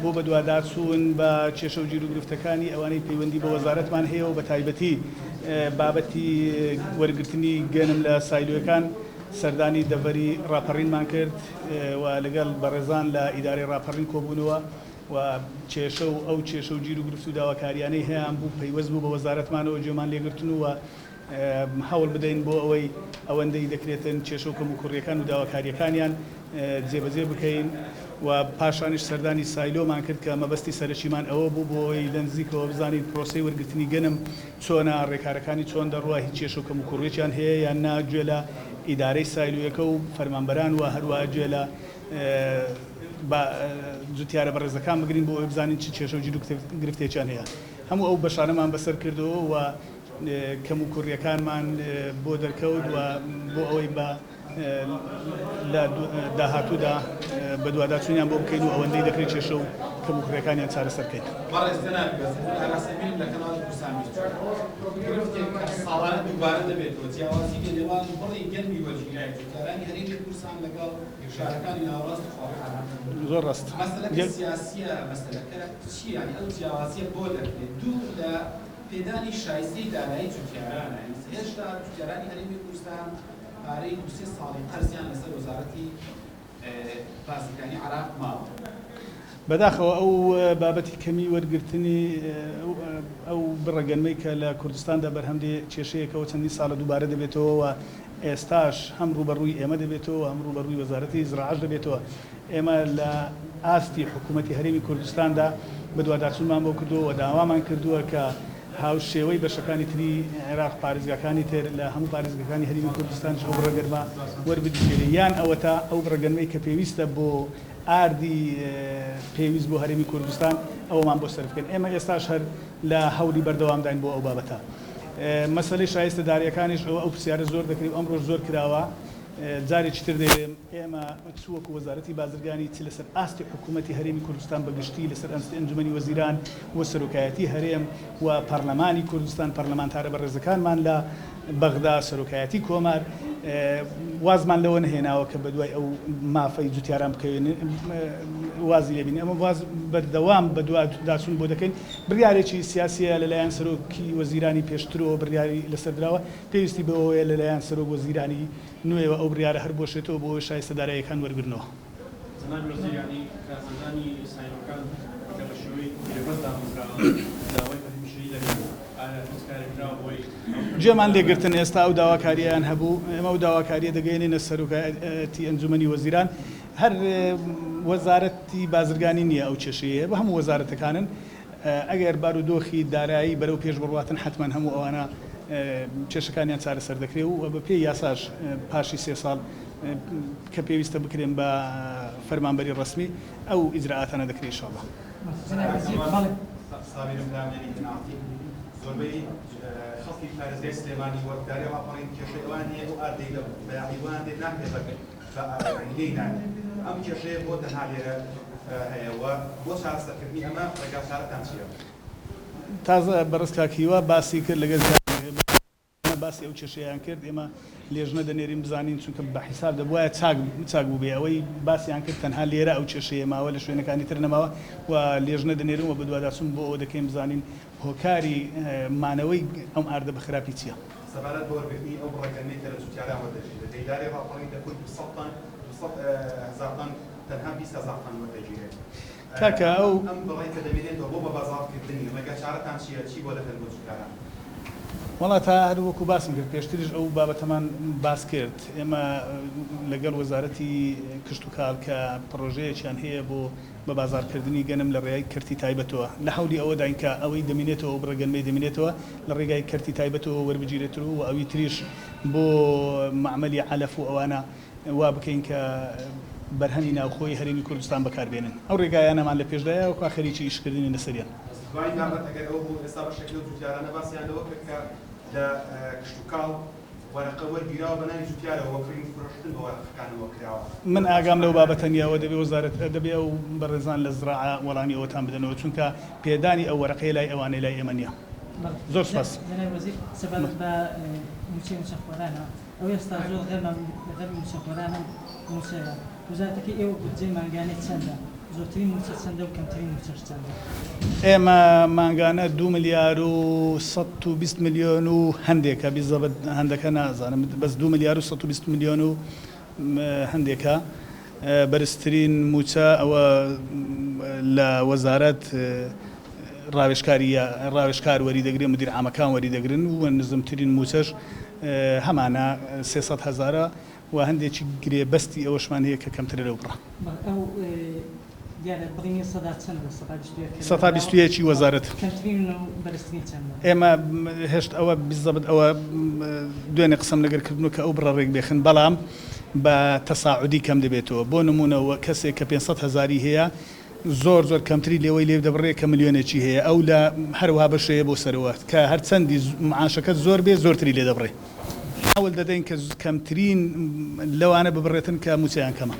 بۆ بەدواداچوون بە کێشە و گیروگرفتەکانی ئەوانەی پەیوەندی بە وەزارەتمان هەیە و بەتایبەتی بابەتی وەرگرتنی گەنم لە سایلۆیەکان سەردانی دەڤەری ڕاپەڕینمان کرد و لەگەڵ بەڕێزان لە ئیدارەی ڕاپەڕین کۆبوونەوە و کێشە و ئەو کێشە و گیروگرفت و داواکاریانەی هەیان بوو پەیوەست بوو بە وەزارەتمانەوە گوێمان لێگرتن و هەوڵ بدەین بۆ ئەوەی ئەوەندەی دەکرێتن کێشە و کەموکوڕییەکان و داواکارییەکانیان جێبەجێ بکەین و پاشانیش سەردانی سایلۆمان کرد کە مەبەستی سەرەکیمان ئەوە بوو بۆ ئەوەی لە نزیکەوە بزانین پرۆسەی وەرگرتنی گەنم چۆنە، ڕێکارەکانی چۆن دەڕوا، هیچ کێشە و کەموکوڕییەکیان هەیە یان نا، گوێ لە ئیدارەی سایلۆیەکە و فەرمانبەران و هەروەها گوێ لە جوتیارە بەڕێزەکان بگرین بۆ ئەوەی بزانین چ کێشە و گیروگرفتێکیان هەیە. هەموو ئەو بەشانەمان بەسەر کردەوە و کەموکوڕییەکانمان بۆ دەرکەوت و بۆ ئەوەی بە لە داهاتوودا بەدواداچوونیان بۆ بکەین و ئەوەندەی دەکرێت کێشە و کەموکوڕییەکانیان چارەسەر بکەین. بەڕێز جەنابی وەزیر، من ئاراس ئەمینم لە کەناڵی کوردستان 24. گرفتێک کە ساڵانە دووبارە دەبێتەوە، جیاوازی لە نێوان بڕی گەنمی وەرگیراوی جوتیارانی هەرێمی کوردستان لەگەڵ شارەکانی ناوەڕاست و خواروو. زۆر ڕاست. مەسەلەکە سیاسییە، مەسەلەکە چییە؟ یانی ئەو جیاوازییە بۆ دەکرێت؟ دوو لە پێدانی شایستەی دارایی جوتیارانە، هێشتا جوتیارانی هەرێمی کوردستان پارەی دوو سێ ساڵی قەرزیان لەسەر وەزارەتی بازرگانی عێراق ماوە. بەداخەوە ئەو بابەتی کەمی وەرگرتنی ئەو بڕە گەنمەی کە لە کوردستاندا بەرهەم دێ کێشەیەکەوە چەندین ساڵە دووبارە دەبێتەوە و ئێستاش هەم ڕووبەڕووی ئێمە دەبێتەوە و هەم ڕووبەڕووی وەزارەتی زراعەش دەبێتەوە. ئێمە لە ئاستی حکوومەتی هەرێمی کوردستاندا بەدواداچوونمان بۆ کردووە و داوامان کردووە کە هاوشێوەی بەشەکانی تری عێراق، پارێزگاکانی تر، لە هەموو پارێزگاکانی هەرێمی کوردستانیش ئەو بڕە گەرمە وەربگیرێ یان ئەوەتا ئەو بڕە گەنمەی کە پێویستە بۆ ئاردی پێویست بۆ هەرێمی کوردستان ئەوەمان بۆ سەرف بکەن. ئێمە ئێستاش هەر لە هەوڵی بەردەوامداین بۆ ئەو بابەتە. مەسەلەی شایستە دارەکانیش ئەوە ئەو پرسیارە زۆر دەکرێ و ئەمڕۆش زۆر کراوە. جارێکی تر دەیڵێم ئێمە چ وەکو وەزارەتی بازرگانی چ لەسەر ئاستی حکوومەتی هەرێمی کوردستان بە گشتی لەسەر ئەنستی ئەنجومەنی وەزیران و سەرۆکایەتی هەرێم و پەرلەمانی کوردستان پەرلەمانتارە بەڕێزەکانمان لە بەغدا سەرۆکایەتی کۆمار وازمان لەوە نەهێناوە کە بەدوای ئەو مافەی جوتیاران بکەوین وازی لێبین ئەمە واز بەردەوام بەدواداچوون بۆ دەکەین بڕیارێکی سیاسیە لەلایەن سەرۆکی وەزیرانی پێشترەوە بڕیاری لەسەر دراوە پێویستی بەوەیە لەلایەن سەرۆک وەزیرانی نوێوە ئەو بڕیارە هەر بوەشێتەوە بۆ ئەوەی شایستە داراییەکان وەرگرنەوە. جەنابی وەزیر یانی کارمەندانی سایلۆکان کە بە شێوەی گرێبەست دامەزراون داوای بە هەمیشەیی دەکەن ئایا هیچ کارێک کراوە بۆ ئەوەی ئەو گوێمان لێ گرتن ئێستا ئەو داواکارییەیان هەبوو ئێمە ئەو داواکارییە دەگەیەنینە سەرۆکایەتی ئەنجومەنی وەزیران هەر وەزارەتی بازرگانی نییە ئەو کێشەیە هەیە بە هەموو وەزارەتەکانن ئەگەر بارودۆخی دارایی بەرەو پێش بڕواتن حەتمەن هەموو ئەوانە کێشەکانیان چارەسەر دەکرێ و بە پێی یاساش پاشی سێ ساڵ کە پێویستە بکرێن بە فەرمانبەری ڕەسمی ئەو ئیجرائاتانە دەکرێ ئیشاڵڵا. سابیر پلانێری پێناڵتی زۆربەی خەڵکی پارێزگای سلێمانی وەک دارای ڕاپەڕین کێشەی ئەوان نییە ئەو ئاردەی لە بەیاعی وان دێت ناکرێت بە بە لێی ناکرێت ئەم کێشەیە بۆ تەنها لێرە هەیە و بۆ چارەسەرکردنی ئەمە ڕێگاچارەتان چییە؟ تازە بەڕێز کاک هیوا باسی کرد لەگەل ئێمە باسی ئەو کێشەیان کرد ئێمە لێژنە دەنێرین بزانین چونکە بە حیساب دەبوایە چاک چاک بووبێ ئەوەی باسیان کرد تەنها لێرە ئەو کێشەیە ماوە لە شوێنەکانی تر نەماوە و لێژنە دەنێرن و بەدواداچوون بۆ ئەوە دەکەین بزانین هۆکاری مانەوەی ئەم ئاردە بە خراپی چییە. سەبارەت بە وەرگرتنی ئەو بڕە گەنمەی کە لە جوتیاران وەردەگیرێت، لە ئیدارەی ڕاپەڕین لە کۆی 200 تەن، 200 هەزار تەن، تەنها 20 هەزار تەن وەردەگیرێت. کاکە ئەو. ئەم بڕەی کە دەمێنێتەوە بۆ بەبازاڕکردنی، ڕێگاچارەتان چییە، چی بۆ دەکەن بۆ جوتیاران؟ وەڵا تا هەر وەکو باسم کرد پێشتریش ئەو بابەتەمان باس کرد، ئێمە لەگەڵ وەزارەتی کشتوکاڵ کە پڕۆژەیەکیان هەیە بۆ بە بازاڕکردنی گەنم لە ڕێگای کەرتی تایبەتەوە، لە هەولی ئەوەداین کە ئەوەی دەمینێتەوە ئەو بڕە گەنمەی دەمینێتەوە لە ڕێگای کەرتی تایبەتەوە وەربگیرێتر و ئەوی تریش بۆ مەعمەلی عەلەف و ئەوانە وا بکەین کە بەرهەمی ناوخۆی هەرێمی کوردستان بەکار بێنن. ئەو ڕێگایانەمان لە پێشدایە و خەریکی ئیشکردنین لەسەریان. دوایین بابەت ئەگەر ئەوە بوو ئێستا بەشێک لەو جوتیارانە باسیان لەوە کرد کە لە کشتوکاڵ وەرەقە وەرگیراوە بە ناوی جوتیارەوە وە کڕین و فرۆشتن بە وەرەقەکانەوە کراوە. من ئاگام لەو بابەتە نیە ئەوە دەبێ وەزارەت دەبێ ئەو بەڕێزان لە زراعە وەڵامی ئەوەتان بدەنەوە چونکە پێدانی ئەو وەرەقەیە لای ئەوانەی لای ئێمە نیە بەڵێ زۆر سوپاس. جەنابی وەزیر سەبارەت بە مووچەی مووچەخۆرانە ئەو ئێستا زۆر غەمە غەمی مووچەخۆرانە و مووچەیە وەزارەتەکەی ئێوە بودجەی مانگانەی چەندە؟ زۆرترین مووچە چەندە و کەمترین مووچەش چەندە؟ ئێمە مانگانە دوو ملیار و 120 ملیۆن و هەندێکە، بیزەبت هەندەکە نازانم، بەس دوو ملیار و 120 ملیۆن و هەندێکە. بەرزترین مووچە ئەوە لە وەزارەت ڕاوێژکاری ڕاوێژکار وەری دەگرێ، مدیر عامەکان وەری دەگرن و نزمترین مووچەش هەمانە 300 هەزارە و هەندێکی گرێبەستی ئەوەشمان هەیە کە کەمترە لەو بڕە. ئەو دیارە بڕینی سەدا چەندە؟ سەدا 21 کە سەدا 21ی وەزارەت. کەمترین و بەرزترین چەندە؟ ئێمە هێشت ئەوە بیزەبت ئەوە دوێنێ قسەم لەگەر کردن کە ئەو بڕە ڕێک بێخن، بەڵام بە تەساعودی کەم دەبێتەوە. بۆ نمونە کەسێک کە 500 هەزاری هەیە زۆر زۆر کەمتری لێوەی لێ دەبڕێ کە ملیۆنێکی هەیە، ئەو لە هەروەها بەشەیە بۆ سەرەوە کە هەرچەندی معاشەکەت زۆر بێ زۆرتری لێ دەبڕێ. هەوڵ دەدەین کە کەمترین لەوانە ببڕێتن کە مووچەیان کەمە.